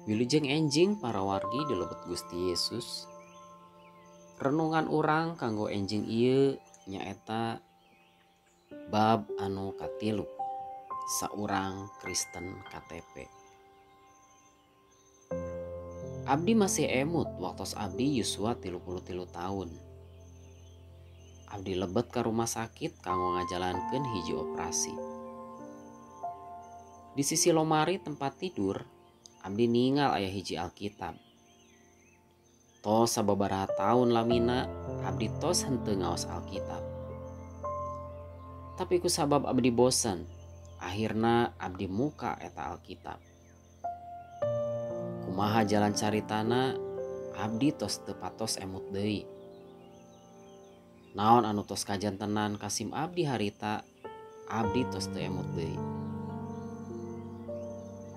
Wilujeng enjing para wargi di lebet Gusti Yesus. Renungan urang kanggo enjing ieu nyaeta bab anu katilu, saurang Kristen KTP. Abdi masih emut waktos abdi yuswa 33 tahun. Abdi lebet ka rumah sakit kanggo ngajalankeun hiji operasi. Di sisi lomari tempat tidur, abdi ningal aya hiji Alkitab. Tos sababaraha taun lamina abdi tos henteu ngaos Alkitab. Tapi ku sabab abdi bosen, akhirna abdi muka eta Alkitab. Kumaha jalan caritana, abdi tos teu patos emut deui. Naon anu tos kajantenan kasim abdi harita, abdi tos teu emut deui.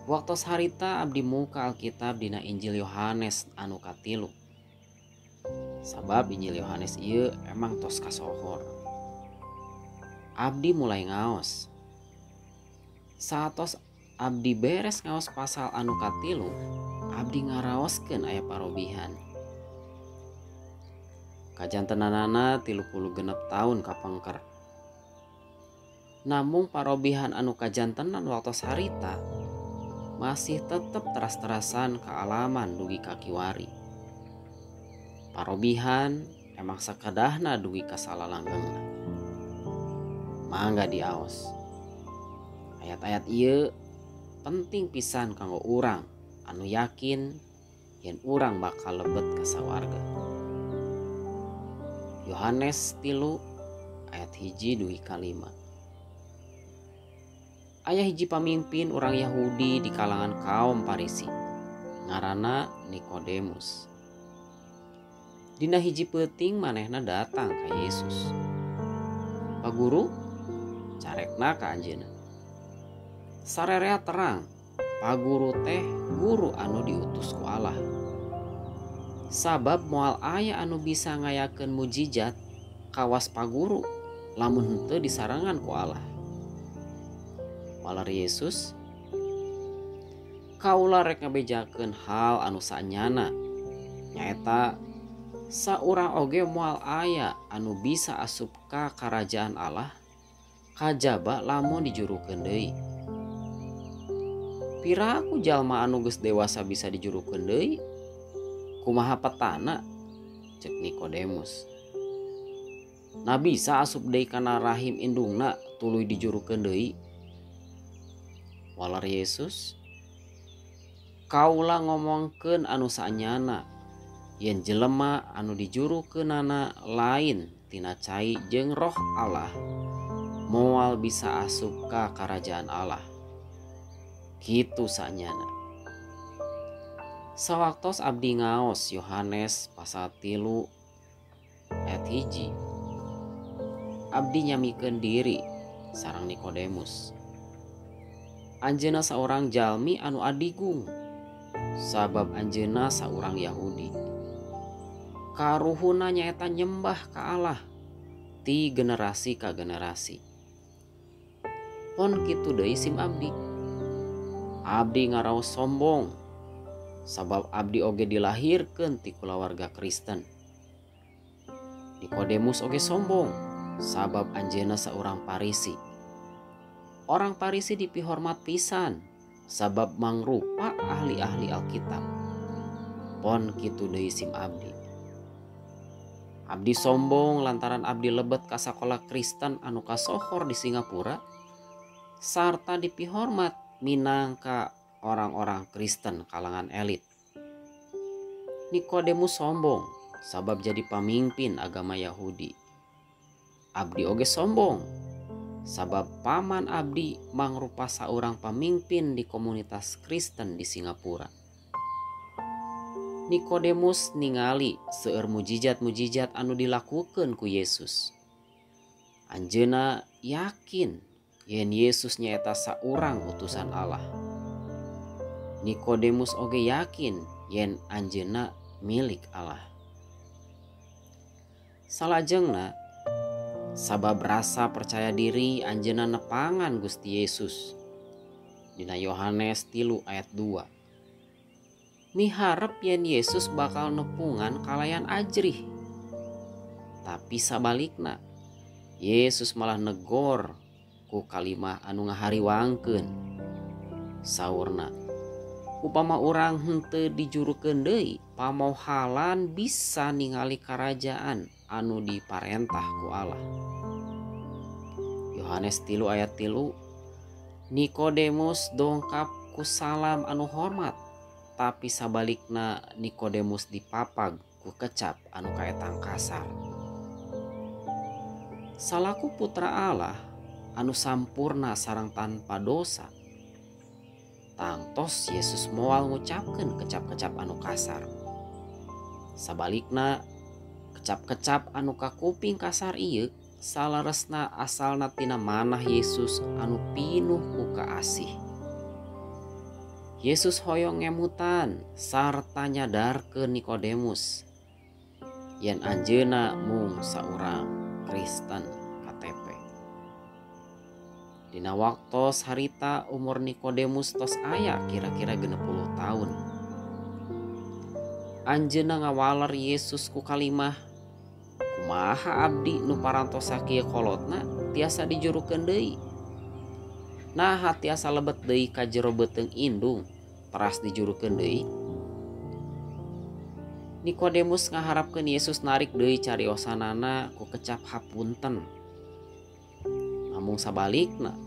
Waktos harita abdi muka Alkitab dina Injil Yohanes anu katilu. Sabab Injil Yohanes ieu emang tos kasohor. Abdi mulai ngaos. Saatos abdi beres ngaos pasal anu katilu, abdi ngaraoskeun aya parobihan. Kajantenanana 36 tahun kapengker. Namung parobihan anu kajantenan waktos harita masih tetep teras-terasan kealaman dugi ka kiwari. Parobihan emang sakedahna dugi ka salalanggengna. Mangga diaos. Ayat-ayat ieu penting pisan kanggo urang anu yakin yen urang bakal lebet ka sawarga. Yohanes 3 ayat 1 dugi ka 5. Aya hiji pamimpin urang Yahudi di kalangan kaum Parisi, ngaranna Nikodemus. Dina hiji peuting manehna datang ka Yesus. "Pak Guru," carekna ka anjeunna. Sarerea terang, Pak Guru teh guru anu diutus ku Allah. Sabab moal aya anu bisa ngayakeun mujizat kawas Pak Guru lamun henteu disarengan ku Allah. Walar Yesus, "Kaula rek ngabejakeun hal anu saenyana, nyaeta saurang oge moal aya anu bisa asup ka karajaan Allah kajaba lamun dijurukeun deui. Piraku jalma anu geus dewasa bisa dijurukeun deui? Kumaha petana?" Cek Nikodemus. "Nah bisa asup deui kana rahim indungna tuluy dijurukeun deui." Walar Yesus, "Kaula ngomongkeun anu saenyana, yen jelema anu dijurukeunana lain tina cai jeung Roh Allah moal bisa asup ka karajaan Allah. Kitu saenyana." Sawaktos abdi ngaos Yohanes pasal 3 ayat 1, abdi nyamikeun diri sareng Nikodemus. Anjeunna saurang jalmi anu adigung, sabab anjeunna saurang Yahudi. Karuhuna nyaeta nyembah ka Allah ti generasi ka generasi. Pon kitu deui sim abdi. Abdi ngaraos sombong, sabab abdi oge dilahirkeun ti kulawarga Kristen. Nikodemus oge sombong, sabab anjeunna saurang Parisi. Orang Parisi dipihormat pisan, sabab mangrupa ahli-ahli Alkitab. Pon kitu deui sim abdi. Abdi sombong lantaran abdi lebet ka sakola Kristen anu kasohor di Singapura, sarta dipihormat minangka orang-orang Kristen kalangan elit. Nikodemus sombong sabab jadi pamimpin agama Yahudi. Abdi oge sombong sabab paman abdi mangrupa saurang pamimpin di komunitas Kristen di Singapura. Nikodemus ningali seueur mujizat-mujizat anu dilakukeun ku Yesus. Anjeunna yakin yen Yesus nyaeta saurang utusan Allah. Nikodemus oge yakin yen anjeunna milik Allah. Salajengna, sabab rasa percaya diri anjeunna nepangan Gusti Yesus. Dina Yohanes 3 ayat 2. Miharep yen Yesus bakal nepungan kalayan ajrih. Tapi sabalikna, Yesus malah negor ku kalimah anu ngahariwangkeun. Saurna, upama urang henteu dijurukeun deui, pamohalan bisa ningali karajaan anu diparentah ku Allah. Yohanes 3 ayat 3, Nikodemus dongkap ku salam anu hormat, tapi sabalikna Nikodemus dipapag ku kecap anu kaetang kasar. Salaku putra Allah anu sampurna sareng tanpa dosa, tangtos Yesus moal ngucapkeun kecap-kecap anu kasar. Sabalikna kecap-kecap anu kakuping kasar ieu salaresna asalna tina manah Yesus anu pinuh ku kaasih. Yesus hoyong ngemutan sarta nyadarkeun Nikodemus yen anjeunna mung saurang Kristen KTP. Dina waktos harita umur Nikodemus tos aya kira-kira 60 tahun. Anjeunna ngawaler Yesus ku kalimah, kumaha abdi nu parantos sakieu kolotna tiasa dijurukeun deui? Naha tiasa lebet deui ka jero beuteung indung teras dijurukeun deui? Nikodemus ngaharapkeun Yesus narik deui cariosanana ku kecap hapunten. Namung sabalikna,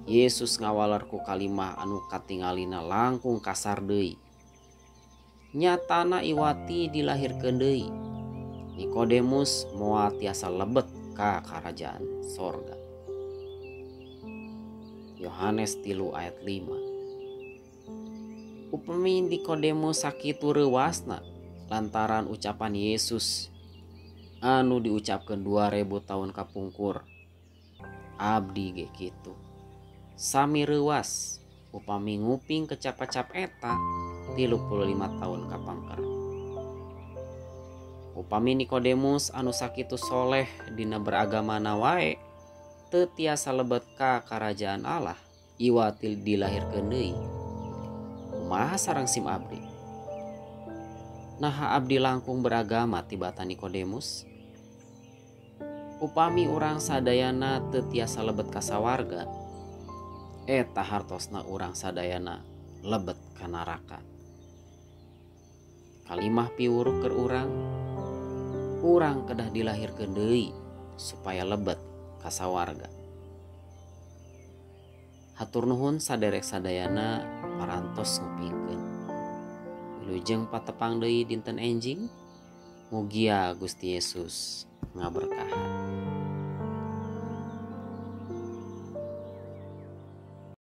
Yesus ngawaler ku kalimah anu katingalina langkung kasar deui. Nyatana iwati dilahirkeun deui, Nikodemus moal tiasa lebet ka karajaan sorga. Yohanes 3 ayat 5. Upami Nikodemus sakitu reuwasna lantaran ucapan Yesus anu diucapkeun 2000 tahun kapungkur, abdi ge kitu. Sami reuwas upami nguping kecap-kecap eta 35 tahun kapangker. Upami Nikodemus anu sakitu soleh dina beragamana wae teu tiasa lebet ka karajaan Allah iwati dilahirkeun deui, kumaha sareng sim abdi? Naha abdi langkung beragama tibatan Nikodemus? Upami urang sadayana teu tiasa lebet ka sawarga, eta hartosna urang sadayana lebet ka neraka. Kalimah piwuruh keur urang, urang kedah dilahirkeun deui supaya lebet ka sawarga. Hatur nuhun saderek sadayana parantos ngupingkeun. Wilujeng patepang deui dinten enjing, mugia Gusti Yesus ngaberkahan.